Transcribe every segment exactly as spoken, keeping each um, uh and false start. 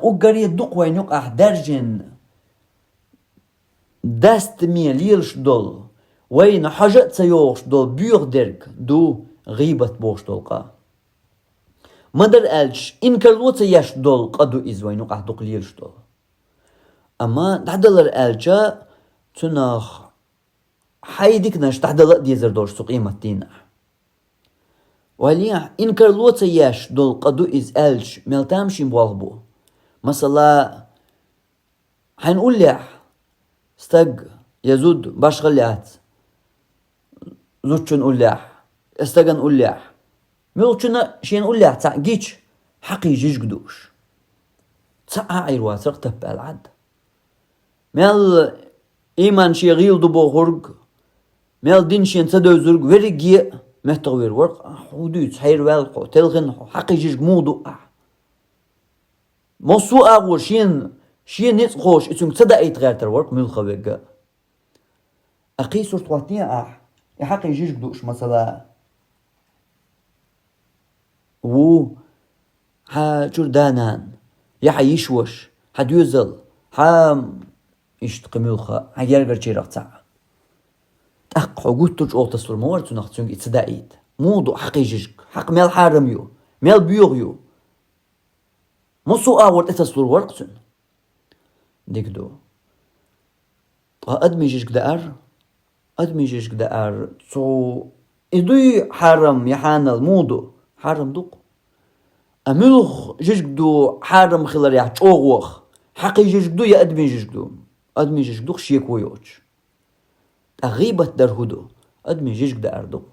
Уггаре дукха вайна юкъахь даьржина, дастаме лелаш долу, вайна хьожа а ца йогӀуш долу боьха дерг ду гӀийбат бохуш долу къа. Ма-дарра аьлча, инкарло ца еш долу къа ду иза вайна юкъахь дукха лелаш долу. Амма дӀадалар аьлча, цунах хьайн диканаш дӀадала а дезар долуш цу къематдийнахь. Валлахьи, инкарло ца еш долу къа ду иза аьлча, мел тамашийна болх бу. Масала, хьайн уллехь стаг я зуда, башхалла яц, зудчун уллехь, я стаган уллехь, муьлххачунна шена уллехь цхьаъ гича, хьакхий жижиг дууш. Цхьа а Ӏийр вацарх таппа аьлла Ӏад. Мел иман шен гӀийла ду бохург, мел дин шен ца девзург верриге а меттахвийр вара-кх. Ахь хӀун дуьйцу, хьерваьлла хьо, телхина хьо, хьакхий жижиг муха ду ахь? Массо а агӀор шена, шен ницкъ кхочуш и цуьнга ца даийта гӀертар вара-кх муьлхха верг а. Ахь кхин сурт хӀоттае ахь, и хьакхий жижиг дууш, масала. Ву, хьан чуьра да-нана, я хьан йиша-ваша, хьан доьзал, хьан, иштта кхин муьлхха, хьан гергарчарах цхьаъ. ТӀаккха хьо гуттар а чӀогӀа тасалур ма вара цунах, цуьнга и ца даийта. Муха ду хьакхий жижиг, хьакха мел хьарам ю, мел боьха ю? Массо а агӀор тӀетасалур вара-кх цуьнан. Дика ду. Ткъа адамийн жижиг даар, адамийн жижиг даар, цу и дуй хьарам я хьанал муха ду? Хьарам ду-кх. А муьлха жижиг ду хьарам хиларехь чӀогӀа ваха? Хьакхий жижиг ду я адамийн жижиг ду? Адамийн жижиг ду-кх шеко йоцуш. Ткъа гӀийбат дар хӀун ду? Адамийн жижиг даар ду-кх.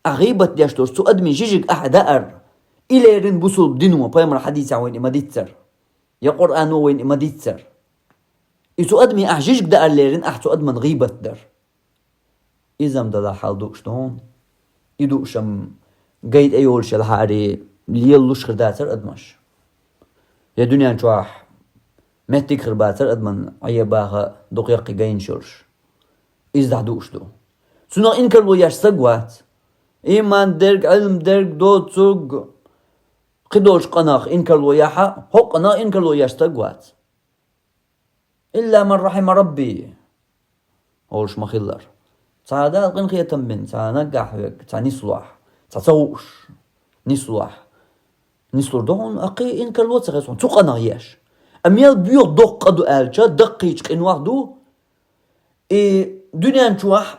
Ахь гӀийбат деш долуш цу адамийн жижиг ахь даар, и леррина бусулба дино, пайхамар хьадисехь вайна и ма-дийццара, я Къуръано вайна и ма-дийццара. И цу адамийн ахь жижиг даар леррина ахь цу адаман гӀийбат дар. Иза-м далахь хьал дууш ду хьуна. И дууш-м гай тӀе йолуш елахьара, лелалуш хир дацара адамаш. Я дуьнен чохь меттиг хир бацара адаман Ӏе-баха дукха яккхий гайнаш йолуш. Иза дӀадууш ду. Цунах инкарло еш стаг вац. Иман дерг, Ӏилм дерг, доцург, кхидолчу къинах инкарло яхь а, хӀокху къинах инкарло еш стаг вац. «Илла ман рахьима Рабби», олуш ма-хиллара. Цхьа Дала къинхетам бина, цхьа наггахь верг, цхьа нислохь, цхьа ца хууш, нислохь. Нислур ду хьуна, ахь кхин инкарло ца хеза хьуна, цу къинах еш. Амма мел боьха доккха къа ду аьлча, даккхийчу къинойх ду, и дуьнен чохь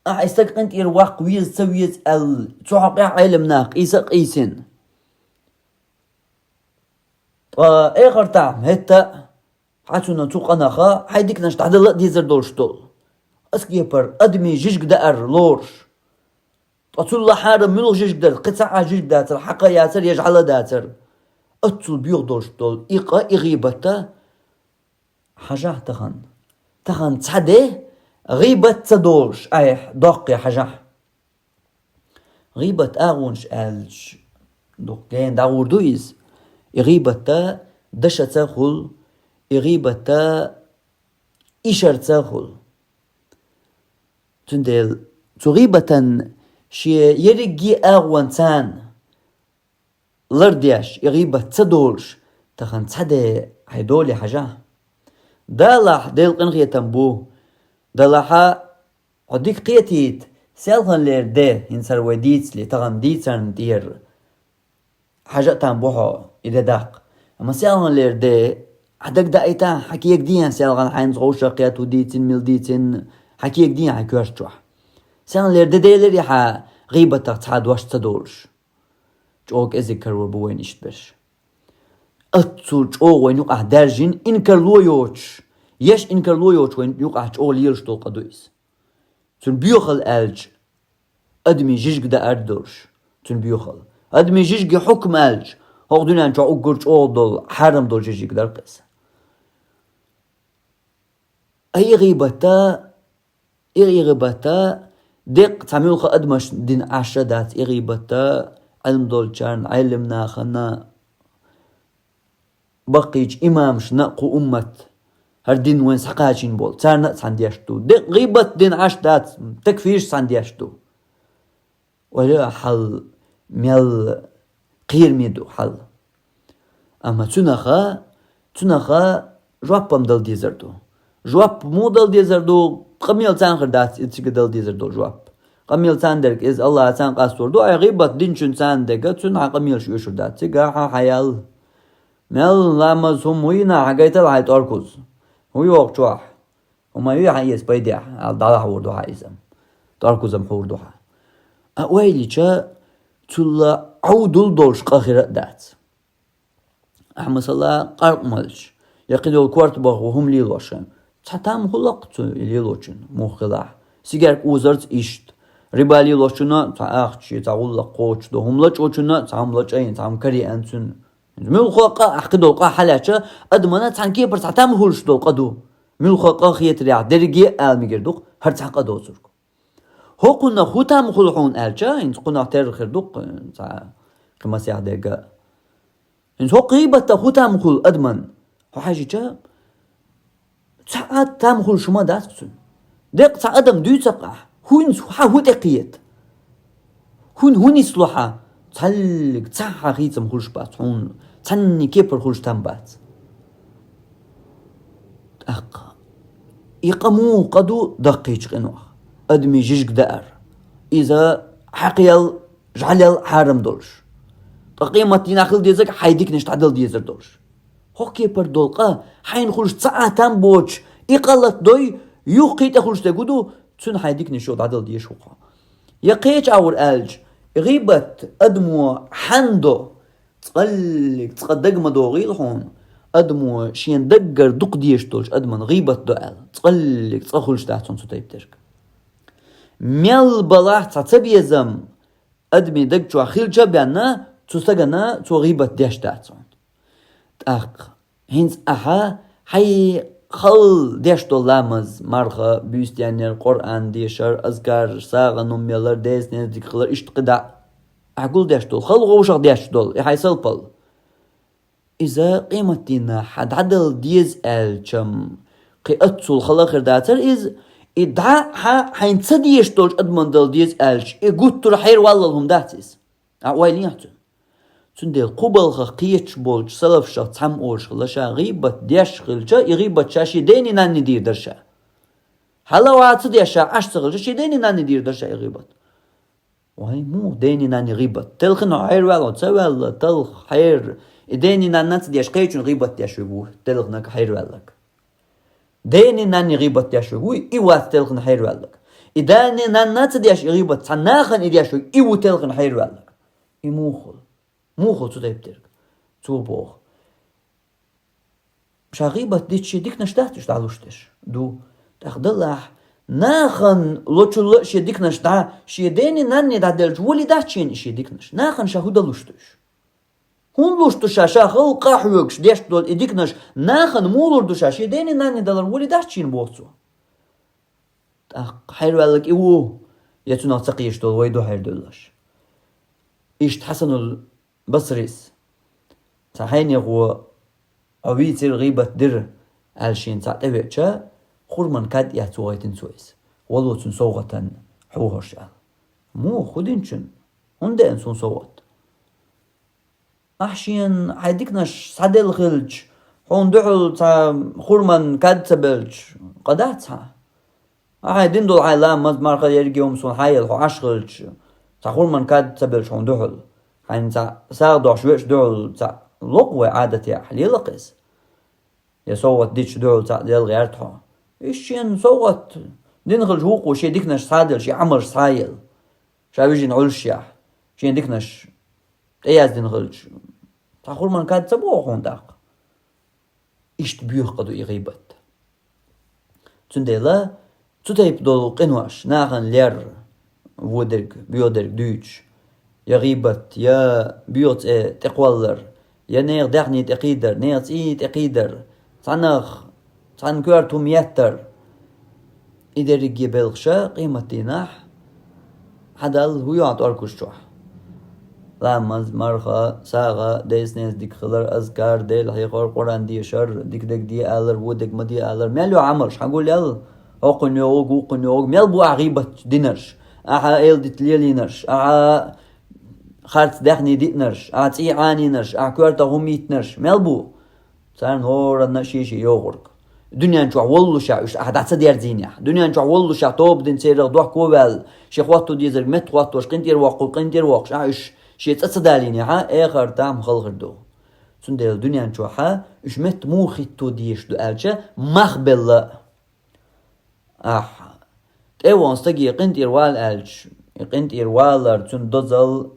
ахь и стаг къинтӀера ваккха веза, ца веза аьлла, цу хьокъехь Ӏелам нах къийса а къийсина. Ткъа эхартахь хӀетта а хьан цунна цу къинах хьайн диканаш дӀадала а дезар долуш долу. Аса кепара адамийн жижиг даар лоруш. Ткъа цул лахьара муьлха жижиг дара, кхин цхьа а жижиг дацара, хьакха яцара, я жӀаьла дацара. Оццул боьха долуш долу и къа, и гӀийбат а хьажахь тахана. Тахана цхьа де гӀийбат ца долуш айхьа доккхий хьажахь. ГӀийбат агӀонаш аьлча, дукха гена дӀагӀур ду иза. И гӀийбат а дашаца а хуьлу, и гӀийбат а ишарца а хуьлу. Цундела цу гӀийбатан шен ерриге а агӀон царна лардеш, и гӀийбат ца долуш, тахана цхьа де хьайн доле хьажахь. Далахь, Делан къинхетам бу, далахьа, хьо дика кхетийта, селханлера де, хӀинца хӀара вай дийцале, тахана дийцарна тӀера хьажа а там бу хьо и де даккха. Амма селханлера де, хьан дага даийтахьа, хьан кега дехьа селхана хьайнца вовшах кхету дийцина, мила дийцина, хьан кега дехьа хьайн коьрта чохь. Селханлера де делира хьан гӀийбатах цхьа дош ца долуш. ЧӀогӀа кӀезиг карор бу вайна иштта берш. Оццул чӀогӀа вайна юкъахь даьржина инкарло йоцуш, еш инкарло йоцуш вайна юкъахь чӀогӀа лелаш долу къа ду иза. Цуьнан боьхалла аьлча, адамийн жижиг даар долуш, цуьнан боьхалла. Адамийн жижиге хьукма аьлча, хӀокху дуьнен чохь уггар чӀогӀа долу, хьарам долу жижиг дара-кх иза. Ай, и гӀийбат а, и, и гӀийбат а, деккъа цхьа муьлхха адамаш дина Ӏаш а дац и гӀийбат а, Ӏилма долчарна, Ӏелам нахана, баккхийчу имамашна а кху уммат, хӀара дин вайн схьакхачийна болу, царна а цхьаьна деш ду. Деккъа гӀийбат дина Ӏаш дац, такфирш цхьаьна деш ду. Валла хьал мел кхераме ду хьал. Амма цуьнах а цунаха жоп-м дала дезар ду. Жоп муха дала дезар ду, къамел царна хир дац, из цига дала дезар долу жоп. Къамел царна дерг иза, Аллахьа царна къастор ду, ай гӀийбат динчун царна дега, цуьнан хьан къамелаш оьшур дац. Цигахь хьан хьаял. Мел ламаз хӀума вуйна, хьан гайтал хьайн тӀоркуз. ХӀун йогӀу чохь? ХӀума юй хьан эца пайдехь, аьлла, дӀалахьор ду хьан иза. ТӀоркуз-м хьур ду хьан. А ойла йича, цул Ӏовдал долуш къа хир а дац. Ахьа, масала, къаркъа мелча, я кхидолу корта бахо хӀума лелош, цхьа там хуьлу-кх цу лелочун, муха хилахь. Сигарг узарца иштта. Риба лелочунна цхьа ахча, цхьа гӀуллакх кхочуш ду, хӀума лачкъочунна цхьа хӀума лачкъийна, цхьа хӀума караеана цуьнан. Муьлхха къа, ахь кхидолу къа хьалаьцча, адамана цхьана кепара цхьа там хуьлуш долу къа ду. Муьлхха къа хетарехь дерриге а ала мегар ду-кх, хӀара цхьа къа доцург. ХӀокхунах хӀун там хуьлу хьуна аьлча, хӀинца кхунах терра хир ду-кх, цхьа кхин масех дерг а. ХӀинца хӀокху гӀийбатах хӀун там хуьлу адаман? Хьо хьаьжча, цхьа а там хуьлуш хӀума дац-кх цуьнан. Деккъа цхьа адам дуьйцу-кх ахь, хӀинца хьан хӀун тӀекхета? ХӀун, хӀун нисло хьан? Цхьаллиг цхьа хьан хийцам хуьлуш бац хьуна, цхьанне кепара хуьлуш там бац. ТӀаккха и къа муха къа ду даккхийчу къинойх? Адамийн жижиг даар. Иза хьакхел, жӀаьлел хьарам долуш. Ткъа къематдийнахь хила дезарг хьайн диканаш дӀадала дезар долуш. ХӀокху кепара долу къа, хьайна хуьлуш цхьа а там боцуш, и къа латадой, юххе тӀехуьлуш дерг хӀун ду, цуьнан хьайн диканаш юха дӀадала дезаш ву-кх хьо. Я кхечу агӀор аьлча, гӀийбат адамо хьанна до, цкъаллиг цкъа дага ма догӀийла хьуна, адамо шен даггара дукха дезаш долчу адаман гӀийбат до аьлла, цкъаллиг цкъа хуьлуш дац хьуна цу тайпа дерг. Мел балахь цхьа цабезам адамийн даг чохь хилча а бен, цу стагана цо гӀийбат деш дац хьуна. ТӀаккха хӀинца ахьа хьайн хала деш долу ламаз, марха, буьйса денъяр, Къуръан дешар, азкар, сагӀан хӀума ялар, деза-неназа дика хилар, иштта кхидӀа ахьа гулдеш долу, хала вовшах деш долу и хьайн салпалла. Иза къематдийнахь хьан дӀадала деза аьлчам, кхин аццул хала хир дацара иза, и дӀа хьан хьайна ца дезаш долчу адаман дала деза аьлча, и гуттар а хьерваллал хӀума дац иза. Ахьа ойла йехьа цуьнан. Цундела кху балхах кхеташ болчу салафашах цхьамма олуш хилла ша, гӀийбат деш хилча, и гӀийбат ша шен дений-нанний дийр дара ша. Хьала вац а деш ша, Ӏаш ца хилча, шен дений-нанний дийр дара ша и гӀийбат. Вай, муха дений-нанний гӀийбат? Телхина хьо хьерваьлла, ца ваьлла, талха, хьер. И дений-нанна ца деш, кхечун гӀийбат деш верг ву, телхинарг, хьерваьлларг. Дений-нанний гӀийбат деш верг вуй, и вац телхина хьерваьлларг. И дений-нанна ца деш и гӀийбат, цхьа нахана и деш верг, и ву телхина хьерваьлларг. И муха хуьлу? Муха хуьлу цу тайпа дерг? Цо боху. Ша гӀийбат дича шен диканаш дац уьш дӀалуш дерш? Ду. ТӀаккха далахь, нахана лочулла а шен диканаш дӀа, шен дений-нанний дӀаделча, волий дац шена и шен диканаш? Нахана ша хӀун дан луш ду уьш? ХӀунда луш ду ша, ша хала къа хьоьгуш деш долу и диканаш, нахана муха лур ду ша, шен дений-нанний далар волий дац шена, боху цо. ТӀаккха хьерваьлларг и ву, я цунах ца кхеташ долу вай ду хьердуьллуш? Иштта Хьасанул Басрис цхьа хьенехо: «Хьо вийцира, гӀийбат дира», аьлла шена цхьаъ тӀевеача, хурман кад эцна гӀайтина цо иза. «Вало цуьнан совгӀатан хьуьгӀарш», аьлла. «Муха, хӀун динчун? ХӀунда деана суна совгӀат?» Ахь шена хьайн диканаш схьаделла хилча, хьуна дуьхьал цхьа хурман кад ца белча, къа дац хьан? Ахьа дина долу хьайн ламаз, марха, ерриге хӀума суна хьан елла, хьо Ӏаш хилча, цхьа хурман кад ца белча хьуна дуьхьал, хьайна цхьа сагӀа дохьуш веача дуьхьал цхьа локъу вай Ӏадатехь, лела-кх иза. Я совгӀат дича дуьхьал цхьаъ делла гӀерта хьо. Иштта шена совгӀат дина хилча вукхо шен диканаш схьаделла, шен Ӏамалш схьаелла. Ша вижина Ӏуьллушехь, шен диканаш тӀеяздина хилча, цхьа хурман кад ца боху хьуна тӀаккха? Иштта боьха къа ду и гӀийбат. Цундела цу тайпа долу къинош, нахана лер, водерг, боьдерг дуьйцуш, я гӀийбат, я боьха цӀе тӀекхоллар, я нехан даьхни тӀекхийдар, нехан цӀий тӀекхийдар, цхьаннах, цхьана коьрта хӀума еттар. И дерриге белхаша къематдийнахь хьан Далла хӀун йохьу тӀоркуш чохь? Ламаз, марха, сагӀа, деза-неназа дика хилар, азкар, Дела хьехор, Къуръан дешар, дика дерг де алар, вон дерг ма де алар. Мел йохьу Ӏамалш, хьан гулъял? ХӀокхуьнан йогӀуг, вукхуьнан йогӀуг. Мел бу ахьа гӀийбат динарш, ахьа эладита лелийнарш, ахьа харц даьхни диънарш, ахьа цӀий Ӏанийнарш, ахьа коьртах хӀума йиттинарш? Мел бу? Царна хӀоранна шен-шен йогӀург. Дуьнен чохь воллушехь уьш ахьа дӀа ца дерзийнехь, дуьнен чохь воллушехь тоба дина церах дохко ваьлла, шен хӀотто дезарг метта хӀоттош, къинтӀера воккху, къинтӀера воккхуш, ахьа уьш шен цӀа ца далийнехьа, эхар там халхар ду. Цундела дуьнен чохьа уьш метта муха хӀитто дезаш ду аьлча, мах белла. Ахьа, тӀе вон стаге къинтӀера вала аьлча, и къинтӀера валар, цуьнан дозал,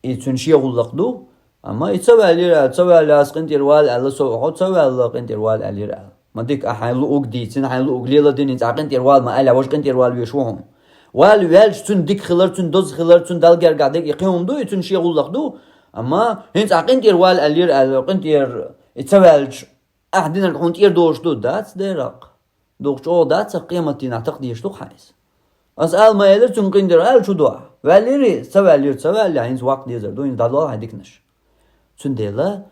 и цуьнан шен гӀуллакх ду. Амма и ца ваьллера аьлла, ца ваьлла ас къинтӀера вала аьлла, со хьо ца ваьлла къинтӀера вала аьллера аьлла. Ма дика, ахьа хьайн луъург дийцина, хьайн луъург леладина, хӀинца ахьа къинтӀера вала ма аьлла, важа къинтӀера вала везаш ву хьуна. Вала ваьлча цуьнан дика хилар, цуьнан доза хилар, цуьнан Далла гергахь дерг и кхин хӀума ду, и цуьнан шен гӀуллакх ду. Амма хӀинца ахьа къинтӀера вала аьллера аьлла, къинтӀера и ца ваьлча, ахьа динарг хьуна тӀера долуш ду, дац дерракъ. Дукха чӀогӀа дац ах къематдийнахь такха дезаш ду-кх хьан иза. Ас ала ма элира цуьнга къинтӀера аьлла чу дуьхьа. Ваьллира иза, ца ваьллира, ца ваьлла, хӀинца ваккха дезар ду, хӀинца дӀадола хьайн диканаш. Цундела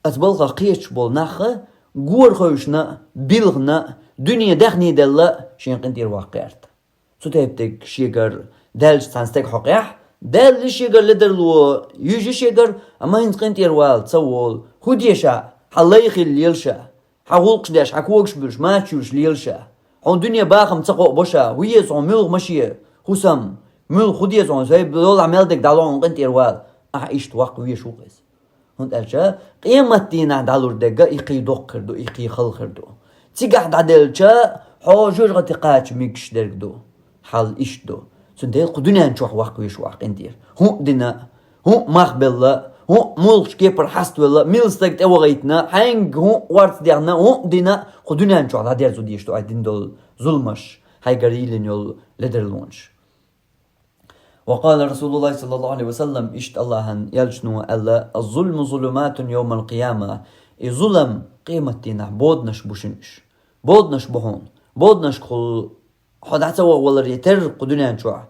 ас балхах кхеташ болу нах гора хевшина, билхина, дуьне даьхний делла шен къинтӀера ваккха гӀерта. Цу тайпа дерг шегара даьлча цхьана стеган хьокъехь, даьлла шегара ледарло юьжа шегара, амма хӀинца къинтӀера вала ца волу. ХӀун де ша, хьан лай хила лела ша? Хьан гӀуллакхаш деш, хьан когаш буьлуш, мачаш юьлуш лела ша? Хьуна дуьне бахам ца кхоъ бо ша, хӀун еза хьуна, муьлха машен, хӀусам, муьлха хӀун деза хьуна, сайн долахь мел дерг дӀало хьуна къинтӀера вала. Ахьа иштта ваккха везаш ву-кх иза. ХӀунда аьлча къематдийнахь дӀалур дерг и кхин доккха хир ду, и кхин хала хир ду. Цигахь дӀаделча, хьо жоьжахати кхача мегаш дерг ду. Хьал иштта ду. Цундела кху дуьнен чохь ваккха везаш ву ахь къинтӀера. ХӀун а дина, хӀун а мах белла, хӀун а муьлххачу кепара хьаставелла, мила стаг тӀевахийтина, хьаьнга хӀун а орца дехна, хӀун а дина, кху дуьнен чохь дӀадерзо дезаш ду ахь дина долу зуламаш, хьайгара йиллина йолу ледарлонаш. وقال رسول الله صلى الله عليه وسلم, иштта Аллахьан элчано аьлла: الظلم ظلمات يوم القيامة. И зулам къематдийнахь боданаш бу шуна уьш. Боданаш бу хьуна. Боданашкахула хьо дӀа ца вахаваларе терра кху дуьнен чохь,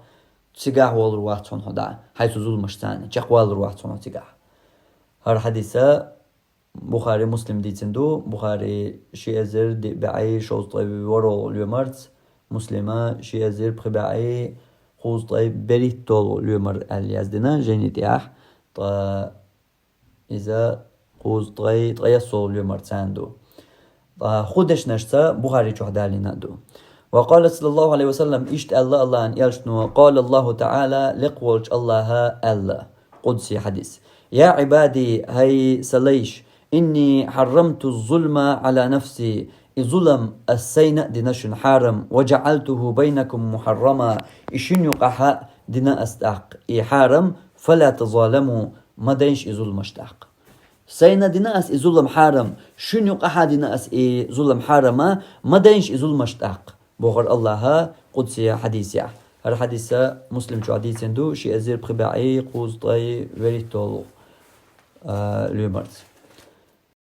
цигахь волур вац хьуна хьо дӀа, хьайн цу зуламашца чекхвалур вац хьуна хьо цигахь. ХӀара хьадиса Бухари, Муслим дийцина ду. Бухари ши эзар диъ бӀе шовзткъе ворхӀалгӀа лоьмарца, Муслима ши эзар пхи бӀе кхузткъе берхӀитталгӀа лоьмар аьлла яздина жайни тӀехь, ткъа иза кхузткъе ткъайоьссалгӀа лоьмар царна ду. Ткъа кху дешнашца Бухари чохь далийна а ду. وقال صلى الله عليه وسلم, иштта аьлла Аллахьан элчано: قال الله تعالى, лекха волчу Аллахьа аьлла, къудси хьадис: يا عبادي, хӀай сан лайш, إني حرمت الظلم على نفسي, и зулам ас сайна а дина шуна хьарам, وجعلته بينكم محرما, и шуна юкъахь а дина ас тӀаккха и хьарам, فلا تظالموا, ма дайша и зуламаш тӀаккха. Сайна дина ас и зулам хьарам, шуна юкъахь а дина ас и зулам хьарама, ма дайша и зуламаш тӀаккха, бохура Аллахьа къудси хьадисехь. ХӀара хьадиса Муслим чохь дийцина ду, ши эзар пхи бӀе кхузткъе берхӀитталгӀа, а, лоьмарца.